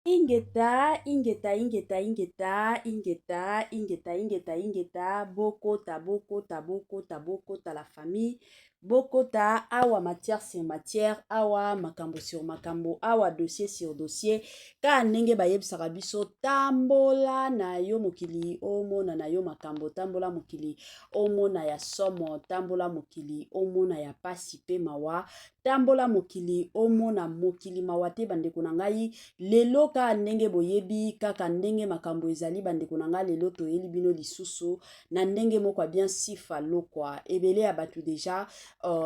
Ingeta, ingeta, ingeta, ingeta, ingeta, ingeta, ingeta, ingeta, bokota, bokota, bokota, bokota la famille, bokota awa matière sur matière, awa makambo sur makambo, awa dossier sur dossier, kaka ndenge bayebisaka biso tambola na yo mokili omona na yo makambo, tambola mokili omona ya somo, tambola mokili omona ya pasi pe mawa, Tambola mokili omona mokili mawa te bandeko na ngai lelo kaka ndenge boyebi kaka ndenge makambo ezali bandeko na ngai lelo toyeli bino lisusu na ndenge moko ya bien sifa lokwa ebele ya bato deja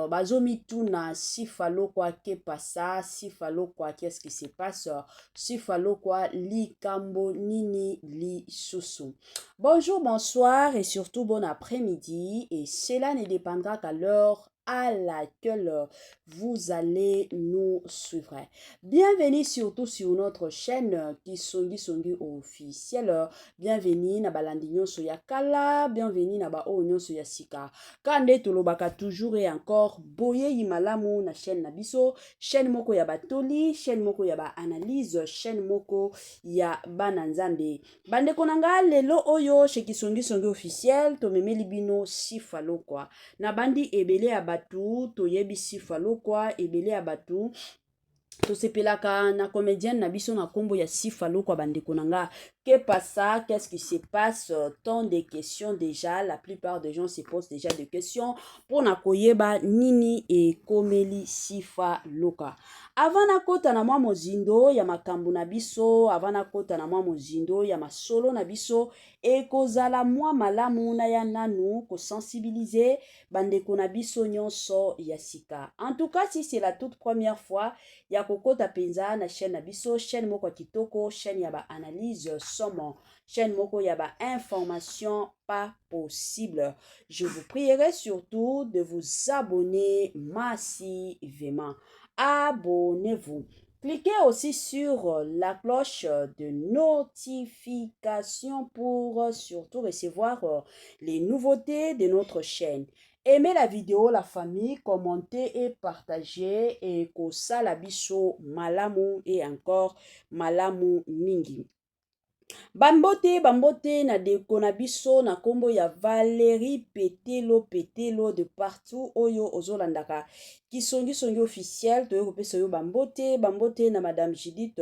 bazomituna sifa lokwa que pasa sifa lokwa qu'est-ce qui se passe sifa lokwa likambo nini lisusu. Bonjour, bonsoir et surtout bon après-midi et cela ne dépendra qu'à l'heure à laquelle vous allez nous suivre. Bienvenue surtout sur notre chaîne Kisongi Songi officiel. Bienvenue na balandi nyonso ya kala, bienvenue na ba oyo nyonso ya sika. Kande tolobaka toujours et encore boyeyi malamu na chaîne na biso, chaîne moko ya batoli, chaîne moko ya ba analyse, chaîne moko ya bana Nzambe. Bandeko na nga lelo oyo chez Kisongi Songi officiel tomemeli bino Sifa Lokwa. Na bandi ebele ya batu toyebi Sifa Lokwa, ebele ya batu tosepelaka na comedienne na biso na kombo ya Sifa Lokwa. Bandeko na nga, que passa, qu'est-ce qui se passe? Tant de questions déjà, la plupart des gens se posent déjà des questions mpona koyeba nini ekomeli Sifa Lokwa. Avant nakota na mwa mozindo ya makambo na biso, avant nakota na mwa mozindo ya masolo na biso, ekozala mwa malamu na ya nanu kosensibiliser bandeko na biso nyonso ya sika. En tout cas, si c'est la toute première fois ya kokota mpenza na chaîne na biso, chaîne moko ya kitoko, chaîne ya baanalyse somo, chaîne moko ya bainformation pas possible, je vous prierai surtout de vous abonner massivement. Abonnez-vous. Cliquez aussi sur la cloche de notification pour surtout recevoir les nouveautés de notre chaîne. Aimez la vidéo, la famille, commentez et partagez et kosala biso malamu et encore malamu mingi. Bambote, bambote na deko na biso na kombo ya Valérie Petelo Petelo de partout oyo ozolandaka Kisongisongi officiel, toye kopesa yo bambote, bambote na Madame Judith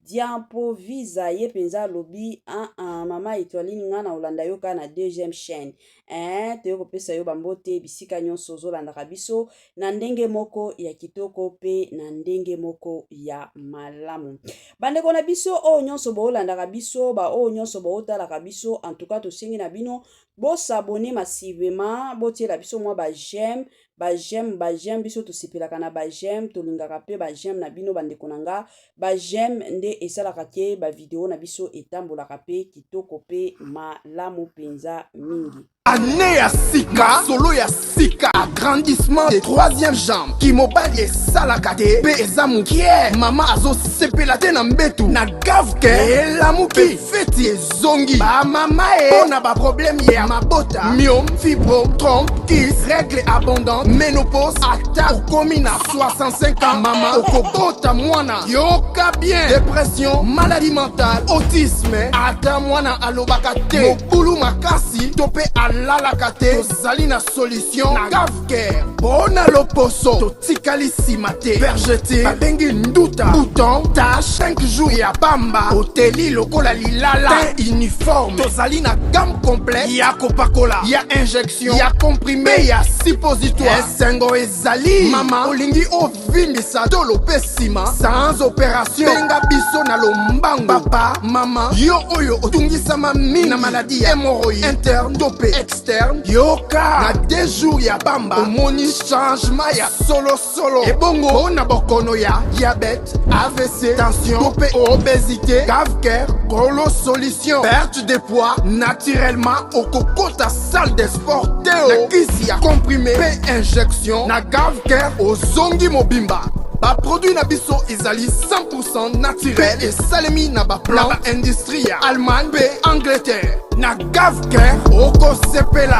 Diampo Visa, ye mpenza alobi ah, ah, mama Etoiline nga na olanda yo kaka na deuxième chaîne eh, toye kopesa yo bambote bisika nyonso ozolandaka biso na ndenge moko ya kitoko mpe na ndenge moko ya malamu. Bandeko na biso oyo nyonso boolandaka biso, baoyo nyonso bootalaka biso, en tout cas tosengi na bino bosabone massivement, botiela biso mwa ba j'aime, ba j'aime, ba j'aime. Biso tosepelaka na ba j'aime, tolingaka mpe ba j'aime na bino bandeko na nga. Ba j'aime nde esalaka ke ba video na biso etambolaka mpe kitoko mpe malamu mpenza mingi. Année ya sika, solo ya sika, agrandissement de troisième jambe, kimobali esalaka te mpe eza mokie, mama azosepela te na mbetu na gavke elamuki, feti ezongi bamama e mpo na baproblème ya mabota, myome, fibrome, trompe, kyste, règle abondante, ménopause, ata okomi na 65 ans mama okobota mwana, yoka bien, dépression, maladie mentale, autisme, ata mwana alobaka te, mobulu makasi to mpe alalaka te, tozali na solution na Gavcare. Mpo na loposo totikali nsima te, vergeture babengi nduta, bouton, tache, 5 jours ya pamba, oteli lokola lilala, teint uniforme, tozali na gamme complète ya kopakola, ya injection, ya comprimé, ya suppositoire. Esengo ezali mama olingi ovimbisa tolo mpe nsima sans opération, benga biso na lombango. Papa, mama, yo oyo otungisama mingi na maladie ya hémorroïde interne to mpe externe, yoka na 2 jours ya pamba omoni changement ya solosolo. Ebongo mpo na bokono ya diabète, AVC, tension to mpe obésité, Gavcare kolo solution, perte de poids naturellement, okokota salle de sport te o na kisi ya comprimé mpe injection, na Gavcare ozongi mobimba. Baproduit na biso ezali 100% naturel mpe esalemi na baplante na baindustrie ya Allemagne mpe Angleterre. Na Gavcare okosepela.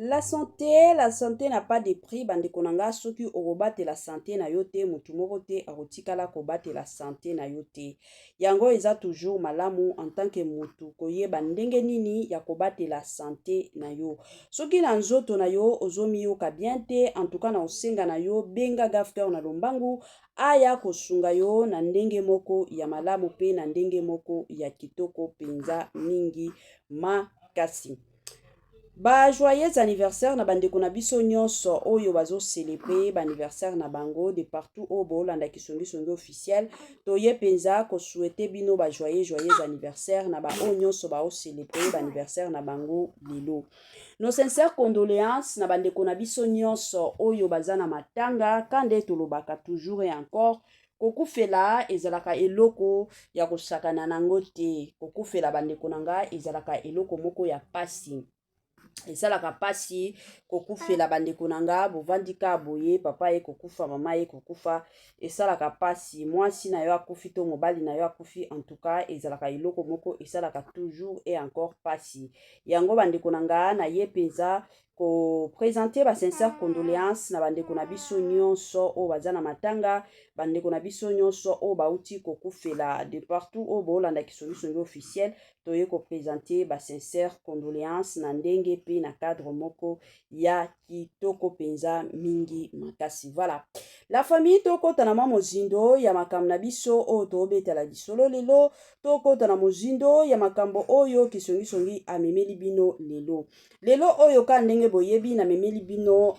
La santé, la santé n'a pas de prix. Bandeko na nga, soki okobatela santé na yo te, motu moko te akotikala kobatela santé na yo te. Yango eza toujours malamu en tant que motu koyeba ndenge nini ya kobatela santé na yo. Soki na nzoto na yo ozomiyoka bien te, en tout cas na osenga na yo, benga Gafter na lombangu aya kosunga yo na ndenge moko ya malamu mpe na ndenge moko ya kitoko mpenza mingi makasi. Ba joyeux anniversaire na bandeko na biso nyonso oyo bazocélébrer baanniversaire na bango de partout oyo boolanda Kisongisongi Officiel. Toye mpenza kosouhaiter bino ba joyeux joyeux anniversaire na baoyo nyonso baocélébrer baanniversaire na bango lelo. Nos sincères condoléances na bandeko na biso nyonso oyo baza na matanga. Ka nde tolobaka toujours et encore, kokufela ezalaka eloko ya kosakana nango te. Kokufela, bandeko na nga, ezalaka eloko moko ya pasi, esalaka mpasi kokufela. Bandeko na nga, bovandi ka boye, papa ye kokufa, mama ye kokufa, esalaka mpasi. Mwasi na yo akufi to mobali na yo akufi, en tout cas ezalaka eloko moko esalaka toujours et encore mpasi. Yango, bandeko na nga, na ye mpenza koprésenter basincères condoléances na bandeko na biso nyonso oyo baza na matanga, bandeko na biso nyonso oyo bauti kokufela de partout oyo boolanda Kisongisongi Officiel. Toye koprésenter basincères condoléances na ndenge mpe na cadre moko ya kitoko mpenza mingi makasi. Voilà, la famille, tokɔta na mwa mozindo ya makambo na biso oyo tobetela lisolo lelo. Tokɔta na mozindo ya makambo oyo Kisongisongi amemeli bino lelo. Lelo oyo, ka ndenge boyebi, namemeli bino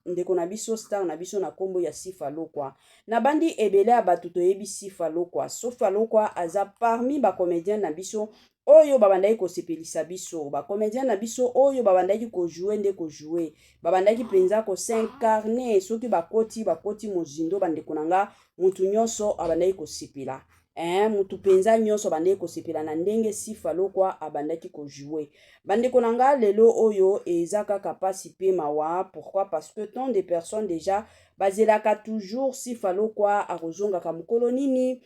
ndeko na biso, star na biso na nkombo ya Sifa Lokwa. Na bandi ebele ya bato toyebi Sifa Lokwa. Sifa Lokwa aza parmi bacomédien na biso oyo babandaki kosepelisa biso, bacomédien na biso oyo babandaki kojouer nde kojouer, babandaki mpenza kos'incarner. Soki bakoti, bakoti mozindo. Bandeko na nga, motu nyonso abandaki kosepela, mutu mpenza nyonso abandaki kosepela na ndenge Sifa Lokwa abandaki kojouer. Bandeko na nga, lelo oyo eza kaka mpasi mpe mawa. Pourquoi? Parce que tant de personnes déjà bazelaka toujours Sifa Lokwa akozongaka mokolo nini,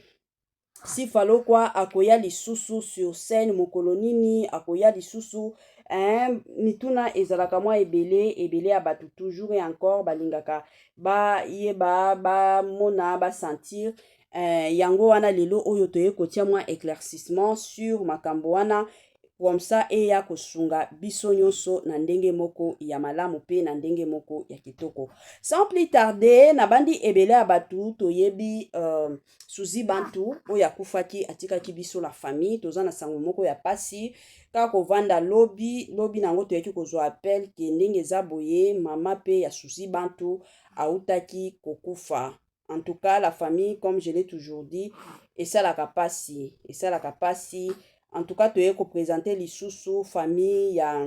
Sifa Lokwa akoya lisusu sur scène mokolo nini, akoya lisusu, hein. Mituna ezalaka mwa ebele ebele ya bato, toujours et encore balingaka bayeba, bamona, basentir. Yango wana lelo oyo toye kotia mwa éclaircissement sur makambo wana, comme ça eya kosunga biso nyonso na ndenge moko ya malamu mpe na ndenge moko ya kitoko. Sans plus tarder, nabandi ebele ya bato toyebi Suzi Bantu oyo akufaki, atikaki biso. La famille, toza na sango moko ya pasi. Kaka kovanda lobi lobi nango, toyaki kozwa appel ke ndenge eza boye, mama mpe ya Suzi Bantu autaki kokufa. En tout cas, la famille, comme je l'ai toujours dit, esalaka pasi, esalaka pasi. En tout cas, toye koprésenter lisusu famille ya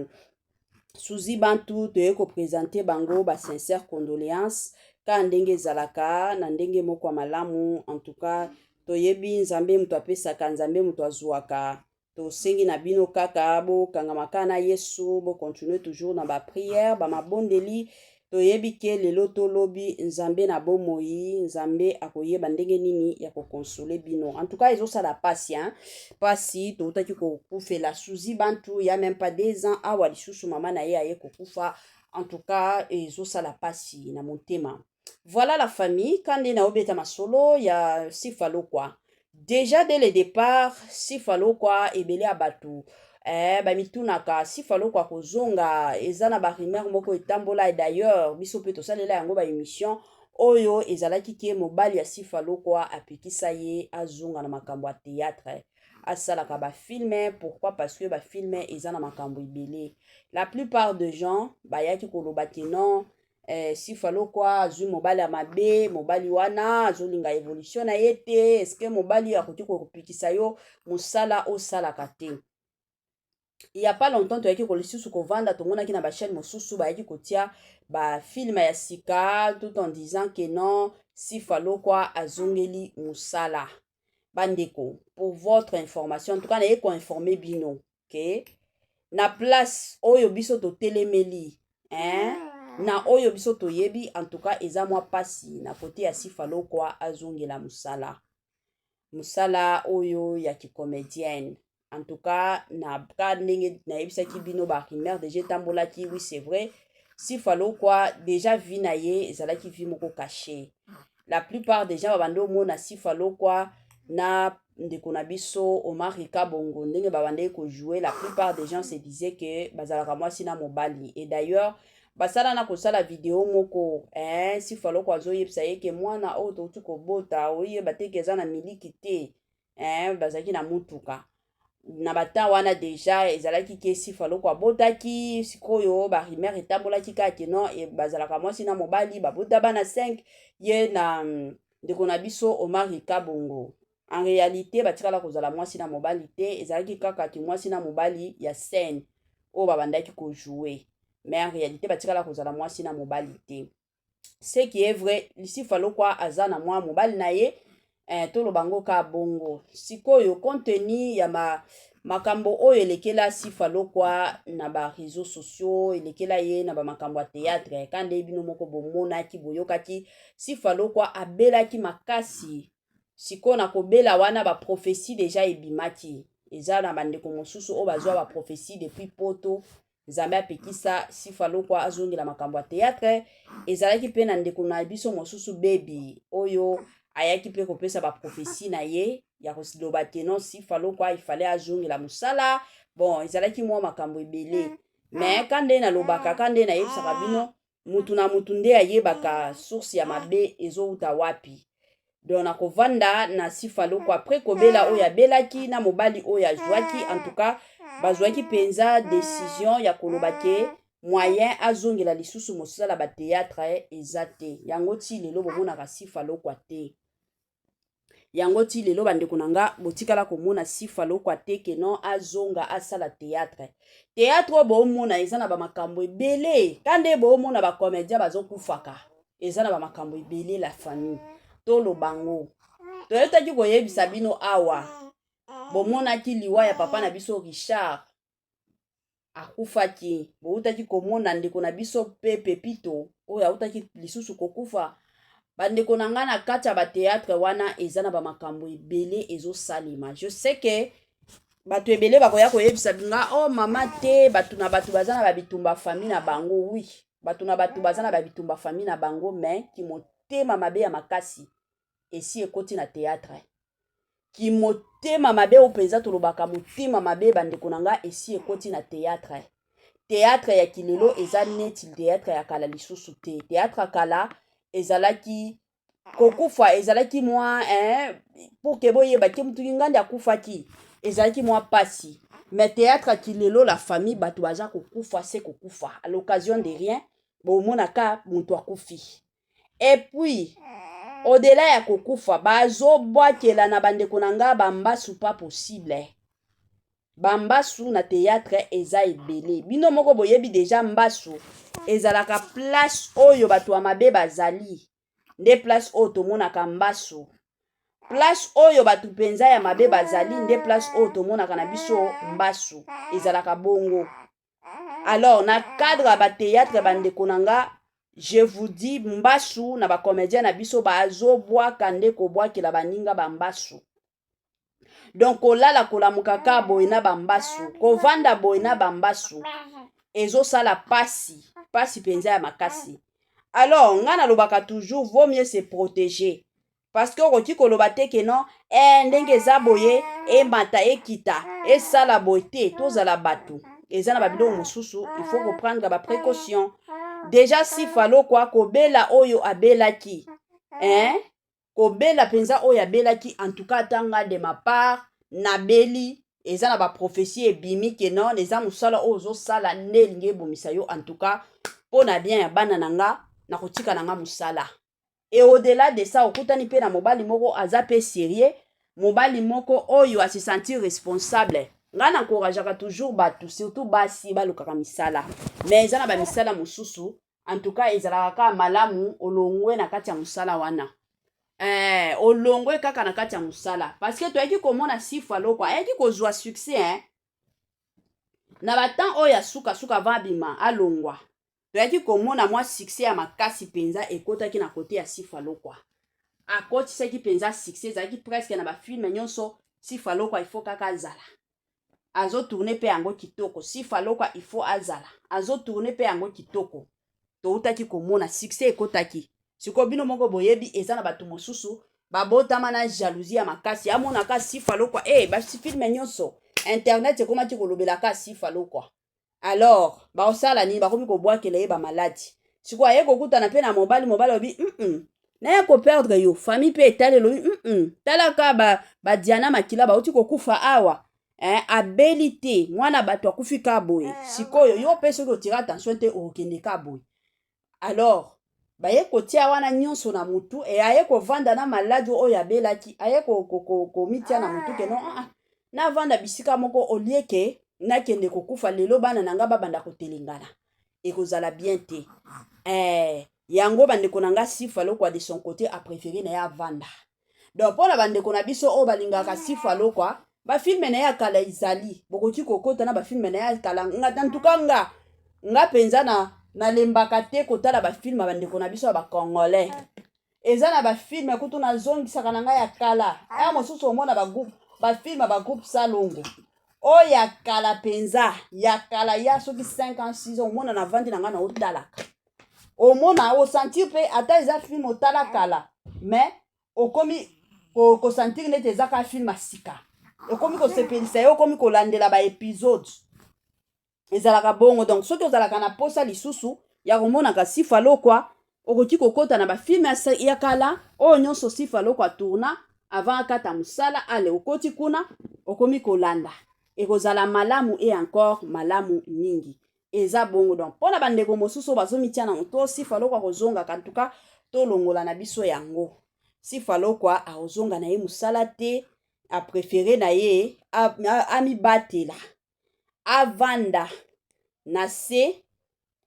Suzi Bantu, toye koprésenter bango basincères condoléances, kaka ndenge ezalaka na ndenge moko ya malamu. En tout cas, toyebi Nzambe moto apesaka, Nzambe moto azwaka. Tosengi na bino kaka bokangama kaka na Yesu, bocontinuer toujours na baprière, bamabondeli. Toyebi ke lelo tolobi, Nzambe na bomoi, Nzambe akoyeba ndenge nini ya koconsoler bino. En tout cas, ezosala pasi, hein? Pasi. Toutaki kokufela Suzi Bantu ya même pas 2 ans awa, lisusu mama na ye aye kokufa. En tout cas, ezosala pasi na motema. Voilà, la famille, ka nde naobeta masolo ya Sifa Lokwa. Déjà dès le départ, Sifa Lokwa, ebele ya bato bamitunaka Sifa Lokwa kozonga. Eza na barumeur moko etambola, et d'ailleurs biso mpe tosalela yango baémission oyo ezalaki ke mobali ya Sifa Lokwa apekisa ye azonga na makambo ya théâtre, asalaka bafilm. Pourquoi? Parce que bafilm eza na makambo ebele. La plupart de gens bayaki koloba ke non, Sifa Lokwa azwi mobali ya mabe, mobali wana azolinga évolution na ye te. Est-ce mobali akoki kopekisa yo mosala osalaka te? Il y a pas longtemps, toyaki lisusu kovanda, tomonaki na bachaîne mosusu bayaki kotia bafilm ya sika, tout en disant que non, Sifa Lokwa azongeli mosala. Bandeko, pour votre information, en tout cas naye koinformer bino ke na place oyo biso totelemeli, hein? Na oyo biso toyebi, en tout cas eza mwa mpasi na kote ya Sifa Lokwa azongela mosala, mosala oyo ya kicomédienne. En tout cas, na ka ndenge nayebisaki bino, barumeur déjà etambolaki. Oui, c'est vrai, Sifa Lokwa déjà vie na ye ezalaki vie moko caché. La plupart déjà babandi omona Sifa Lokwa na ndeko na biso Omar Kabongo, ndenge babandaki kojouer, la plupart des gens se disaient que bazalaka mwasi na mobali. Et d'ailleurs basala na kosala video moko, eh, Sifa Lokwa azoyebisa ye ke mwana oyo touti kobota, oyeba te ke eza na miliki te, eh, bazalaki na mutuka na batemps wana. Déjà ezalaki ke Sifa Lokwa abotaki. Sikoyo barumeur etambolaki kaka ke non, bazalaka mwasi na mobali, babota bana 5, ye na ndeko na biso Omar Kabongo. En réalité batikala kozala mwasi na mobali te, ezalaki kaka ki mwasi na mobali ya scène oyo babandaki kojouer, mais en réalité batikala kozala mwasi na mobali te. Ce qui est vrai, Sifa Lokwa aza na mwa mobali na ye, toloba ngo ka bongo. Sikoyo, compte tenu ya makambo oyo elekela Sifa Lokwa na baréseaux sociaux, elekela ye na bamakambo ya théâtre, ka nde bino moko bomonaki, boyokaki, Sifa Lokwa abelaki makasi. Sikoyo na kobela wana, baprophétie déjà ebimaki. Eza na bandeko mosusu oyo bazwa baprophétie depuis Poto, Nzambe apekisa Sifa Lokwa azongela makambo ya théâtre. Ezalaki mpe na ndeko na biso mosusu Bebi oyo ayaki mpe kopesa baprophétie na ye ya koloba te non, Sifa Lokwa ifale azongela mosala. Bon, ezalaki mwa makambo ebele, mais ka nde nalobaka, ka nde nayebisaka bino, mutu na mutu nde ayebaka source ya mabe ezowuta wapi. Donc na kovanda na Sifa Lokwa, après kobela oyo abelaki na mobali oyo azwaki, en tout cas bazwaki mpenza décision ya koloba ke moyen azongela lisusu mosala bathéâtre eza te. Yango ti lelo bomonaka Sifa Lokwa te. Yango ti lelo, bandeko na nga, botikala komona Sifa Lokwa te ke non, azonga asala théâtre. Théâtre oyo boomona eza na bamakambo ebele. Ka nde boomona bacomédien bazokufaka, eza na bamakambo ebele. La famille, toloba ngo, toyetaki koyebisa bino awa, bomonaki liwa ya papa na biso Richard, akufaki. Boutaki komona ndeko na biso mpe Pepito oyo autaki lisusu kokufa. Bandeko na ngai, na kati ya bathéâtre wana eza na bamakambo ebele ezosalema. Je sais ke bato ebele bakoya koyebisa nga: "O oh, mama te, bato na bato baza na babitumba famille na bango." Oui, bato na bato baza na babitumba famille na bango, mais kimotema mabe ya makasi esi ekoti na théâtre. Kimotema mabe oyo mpenza tolobaka motema mabe, bandeko na nga, esi ekoti na théâtre. Théâtre ya kilelo eza neti théâtre ya kala lisusu te. Théâtre ya kala ezalaki kokufa, ezalaki mwa, hein, pour ke boyeba ke mutu ngandi akufaki, ezalaki mwa pasi. Mais théâtre ya kilelo, la famille, bato baza kokufa se kokufa à l'occasion de rien. Bomonaka moto akufi, et puis au-delà ya kokufa, bazobwakela na bandeko na nga bambasu pas possible. Bambasu na théâtre eza ebele. Bino moko boyebi déjà, mbasu ezalaka place oyo bato ya mabe bazali. Nde place oyo tomonaka mbasu, place oyo bato mpenza ya mabe bazali, nde place oyo tomonaka na biso mbasu, ezalaka bongo. Alors na cadre ya bathéâtre, bandeko na nga, je vous dis, mbasu na bacomédien na biso bazobwaka nde kobwakela baninga bambasu. Donc kolala, kolamuka ka boye na bambasu, kovanda boye na bambasu, ezosala pasi, pasi mpenza ya makasi. Alors nga nalobaka toujours, vaut mieux se protéger, parce que okoki koloba te ke non, ndenge eza boye, emata, ekita, esala boye te. Tozala bato, eza na babiloko mosusu, il faut koprendre baprécaution. Déjà Sifa Lokwa, kobela oyo abelaki, hein? Kobela mpenza oyo abelaki, en tout cas ata nga de ma part nabeli, eza na baprophétie ebimi ke non, eza mosala oyo ozosala nde elingi ebomisa yo. En tout cas mpo na bien ya bana na nga, nakotika na nga mosala. Et au-delà de ça, okutani mpe na mobali moko aza mpe sérieux, mobali moko oyo ase sentir responsable. Ngai na encourageaka toujours bato, surtout basi, balukaka misala, mais eza na bamisala mosusu, en tout cas ezalaka kaka malamu olongwe na kati ya mosala wana, olongwe kaka na kati ya mosala, parce que toyaki komona Sifa Lokwa ayaki kozwa succès, hein? Na batemps oyo ya sukasuka avant abima, alongwa, toyaki komona mwa succès ya makasi mpenza ekɔtaki na côté ya Sifa Lokwa. Akotisaki mpenza succès, ezalaki presque na bafilm nyonso Sifa Lokwa ifo kaka azala. Azotourner mpe yango kitoko. Sifa Lokwa, il faut azala azotourner mpe yango kitoko. Toutaki komona succès ekotaki. Sikoyo bino moko boyebi, eza na bato mosusu babotama na jalousie ya makasi. Amonaka Sifa Lokwa e bafilms nyonso, internet ekomaki kolobelaka Sifa Lokwa. Alors baosala nini? Bakomi kobwakela ye bamaladi. Sikoyo aye kokutana mpe na mobali. Mobali alobi naye koperdre yo. Famille mpe etali, elobi talaka badiana ba makila bauti kokufa awa, eh, abeli te, mwana bato akufi ka boye. Sikoyo yo mpe soki otira attention te, okokende ka boye. Alors baye kotia wana nyonso na mutu e aye kovanda na maladi oyo abelaki, aye komitia na mutu ke non, ah, ah, navanda bisika moko olie ke nakende kokufa lelo, bana na nga babanda kotelengana, ekozala bien te. Yango bandeko na nga, Sifa Lokwa de son côté apréféré na ye avanda. Donc mpo na bandeko na biso oyo balingaka Sifa Lokwa, bafilms na ye ya kala ezali, bokoki kokota na bafilms na ye ya kala. Nga ntuka nga mpenza na nalembaka te kotala bafilms ya bandeko na biso ya bacongolais. Eza na bafilms kutu nazongisaka na ngai ya kala ya mosusu. Omona bagroupe, bafilms ya bagroupe Salongo oyo ya kala mpenza, ya kala ya soki 5 ans, 6 ans. Omona navandi na ngai na otalaka, omona osentir mpe ata eza film otala kala, mais okomi kosentir neti eza kaka film ya sika, ekomi kosepelisa ye, okomi kolandela baépisode. Ezalaka bongo. Donc soki ozalaka na posa lisusu ya komonaka Sifa Lokwa, okoki kokɔta na bafilms ya kala oyo nyonso Sifa Lokwa tourna avant akata mosala. Ale, okoti kuna, okomi kolanda, ekozala malamu e encore malamu mingi. Eza bongo. Donc mpo na bandeko mosusu oyo bazomitia na moto Sifa Lokwa kozongaka, ntuka tolongola na biso yango. Sifa Lokwa akozonga na ye mosala te. Apréféré na ye amibatela, avanda na se,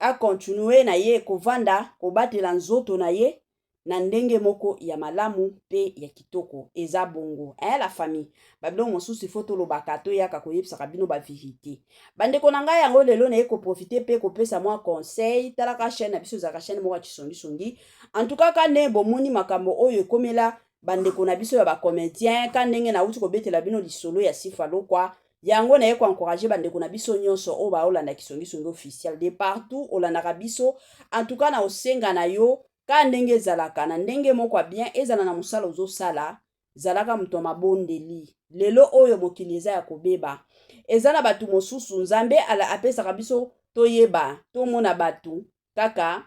akontinue na ye kovanda, kobatela nzoto na ye na ndenge moko ya malamu mpe ya kitoko. Eza bongo, eh, la famille. Babiloko mosusu ifo tolobaka, toyaka koyebisaka bino bavérité, bandeko na ngai. Yango lelo naye koprofiter mpe kopesa mwa conseil. Talaka chaîne na biso, ezalaka chaîne moko ya kisongisongi. En tout cas, ka nde bomoni makambo oyo ekomela bandeko na biso ya bacomédien, ka ndenge nauti kobetela bino lisolo ya Sifa Lokwa, yango naye koencourager bandeko na biso nyonso oyo baolanda Kisongisongi Officiel de partout. Olandaka biso, en tout cas na osenga na yo ka ndenge ezalaka na ndenge moko ya bien, ezala na mosala ozosala, zalaka moto ya mabondeli. Lelo oyo mokili eza ya kobeba, eza na bato mosusu Nzambe apesaka biso toyeba, tomona bato kaka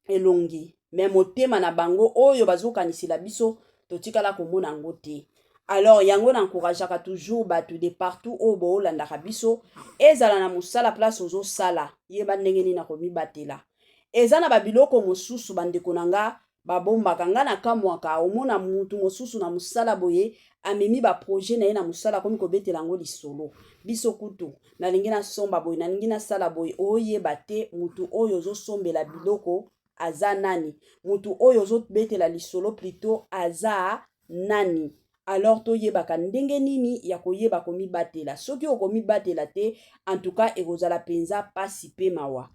elongi, mais motema na bango oyo bazokanisela biso, totikala komona yango te. Alors yango na encourageaka toujours bato de partout oyo boolandaka biso, ezala na mosala, place ozosala, yeba ndenge nini na komibatela. Eza na babiloko mosusu bandeko na nga babombaka. Nga na kamwaka, omona mutu mosusu na mosala boye, amemi baprojet na ye na mosala, akomi kobetela yango lisolo. Biso kutu nalingi nasomba boye, nalingi nasala boye. Oyeba te mutu oyo ozosombela biloko aza nani, mutu oyo ozobetela lisolo plutôt aza nani. Alors toyebaka ndenge nini ya koyeba komibatela. Soki okomibatela te, en tout cas ekozala mpenza pasi mpe mawa.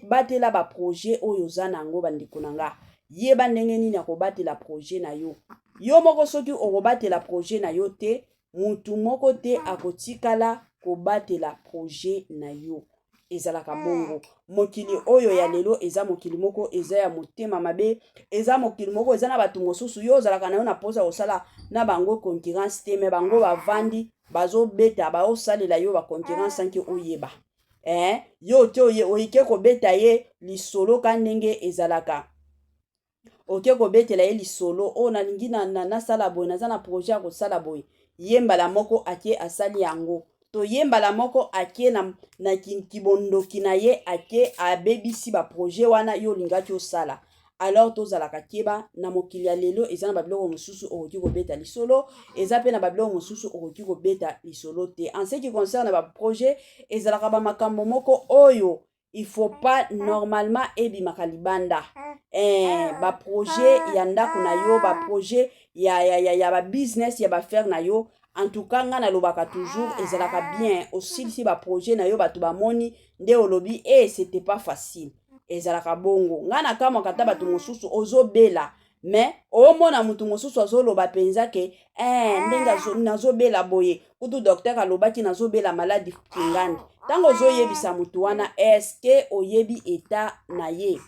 Batela baprojet oyo oza na yango, bandeko na nga. Yeba ndenge nini ya kobatela projet na yo, yo moko. Soki okobatela projet na yo te, mutu moko te akotikala kobatela projet na yo. Ezalaka bongo. Mokili oyo ya lelo eza mokili moko eza ya motema mabe. Eza mokili moko eza na bato mosusu, yo ozalaka na yo na mposa kosala na bango concurrence te, mais bango bavandi, bazobeta, baosalela yo baconcurrence sans que oyeba. Yo te oyike kobeta ye lisolo ka ndenge ezalaka, oke kobetela ye lisolo oyo nalingi nasala boye, naza na projet ya kosala boye. Ye mbala moko ake asali yango, to ye mbala moko ake na kibondoki na ye, ake abebisi baprojet wana yo olingaki osala. Alors tozalaka keba na mokili ya lelo. Eza na babiloko mosusu okoki kobeta lisolo, eza mpe na babiloko mosusu okoki kobeta lisolo te. En ce qui concerne baprojet, ezalaka bamakambo moko oyo il faut pas normalement ebimaka libanda. Baprojet ya ndako na yo, baprojet ya babusiness, ya baaffaire na yo, en tout cas nga nalobaka toujours, ezalaka bien osilisi baprojet na yo, bato bamoni nde olobi e c'était pas facile. Ezalaka bongo. Nga nakamwaka ata bato mosusu ozobela. Mais omona motu mosusu azoloba mpenza ke eh, ndenge nazobela boye, kutu docteur alobaki nazobela maladi kingandi. Ntango ozoyebisa motu wana, eske oyebi état na ye?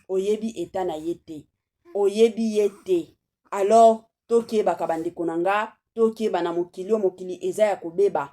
Oyebi état na ye te, oyebi ye te. Alors tokebaka, bandeko na nga, tokeba na mokili oyo. Mokili eza ya kobeba,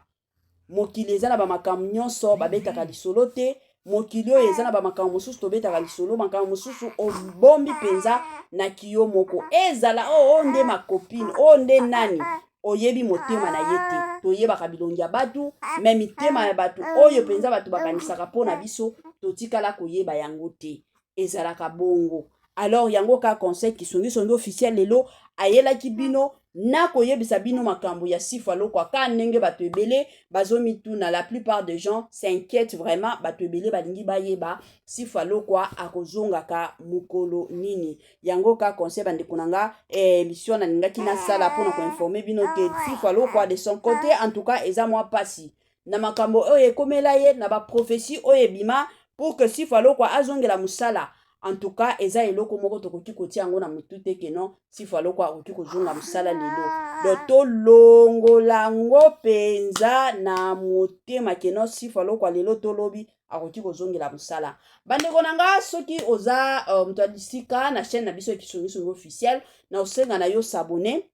mokili eza na bamakambo nyonso babetaka lisolo te. Mokili oyo eza na bamakambo mosusu tobetaka lisolo, makambo mosusu obombi mpenza na kiyo moko. Ezala oyo oh, nde ma copine, oyo nde nani, oyebi motema na ye te. Toyebaka bilongi ya bato, mais mitema ya bato oyo mpenza bato bakanisaka mpo na biso, totikala koyeba yango te. Ezalaka bongo. Alors yango ka conseil Kisongisongi officiel lelo ayelaki bino na koyebisa bino makambo ya Sifa Lokwa, ka ndenge bato ebele bazomituna. La plupart des gens s'inquiètent vraiment. Bato ebele balingi bayeba Sifa Lokwa akozongaka mokolo nini. Yango ka conseil, bandeko na nga, émission nalingaki nasala mpona koinformer bino ke Sifa Lokwa, de son côté, en tout cas eza mwa mpasi na makambo oyo ekomela ye, na baprophétie oyo ebima pour que Sifa Lokwa azongela mosala. En tout cas eza eloko moko tokoki kotia yango na motu te ke non, Sifa Lokwa akoki kozonga mosala lelo. Donc tolongola yango mpenza na motema ke non, Sifa Lokwa lelo tolobi akoki kozongela mosala. Bandeko na nga, soki oza moto ya lisika na chaîne na biso ya Kisongisongi officiel, na osenga na yo s'abonner,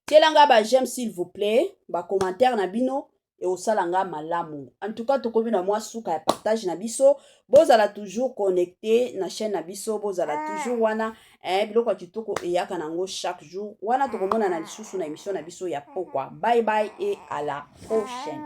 tielanga ba j'aime s'il vous plaît, bacommentaire na bino ekosala nga malamu. En tout cas tokomi na mwa suka ya partage na biso. Bozala toujours connecté na chaîne na biso, bozala toujours wana biloko ya kitoko eyaka nango chaque jour wana. Tokomonana lisusu na émission na biso ya pokwa. Bye bye et à la prochaine.